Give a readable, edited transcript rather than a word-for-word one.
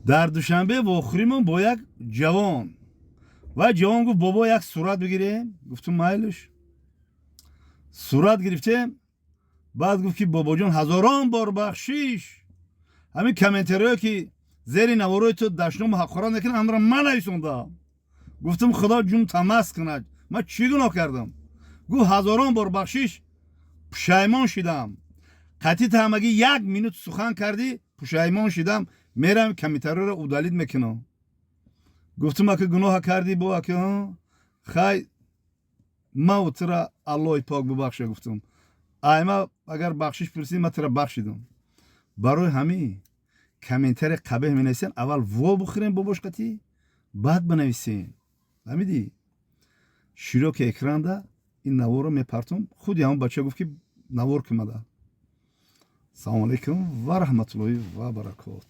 Дар Душанбе вохӯримон бо як ҷавон ва ҷавон гуфт: «Бобо, як сурат бигирем». Гуфтум: «Майлиш». Сурат гирифтем. Баъд гуфт, ки: «Бобоҷон, ҳазорон бор бахшиш, ҳамин комментариҳое, ки зери наворои ту дашному ҳақорат мекунад, ҳамро ман нависондам». Гуфтум: «Худо ҷун тамас кунад, ман чӣ гуноҳ кардам?» Гуфт: «Ҳазорон бор бахшиш, пушаймон шидам, қатъи ҳамагӣ як минут сухан кардӣ, пушаймон шидам, мерам, комментариро удалить мекунам». Гуфтум: «Ака, гуноҳа кардӣ бо, ака, хай, маву тура Аллоҳи пок бубахша». Гуфтум: «Айма агар бахшиш пурсидӣ, ман тура бахшидам». Барои ҳамин комментарий қабеҳ менависен, аввал во бухӯрем бобош қатӣ, баъд бинависен. Фаҳмидӣ? Широки экранда ин наворро мепартом. Худи ҳамон бача гуфт, ки навор кимада. Салому алайкум ва раҳматуллоҳи ва баракот.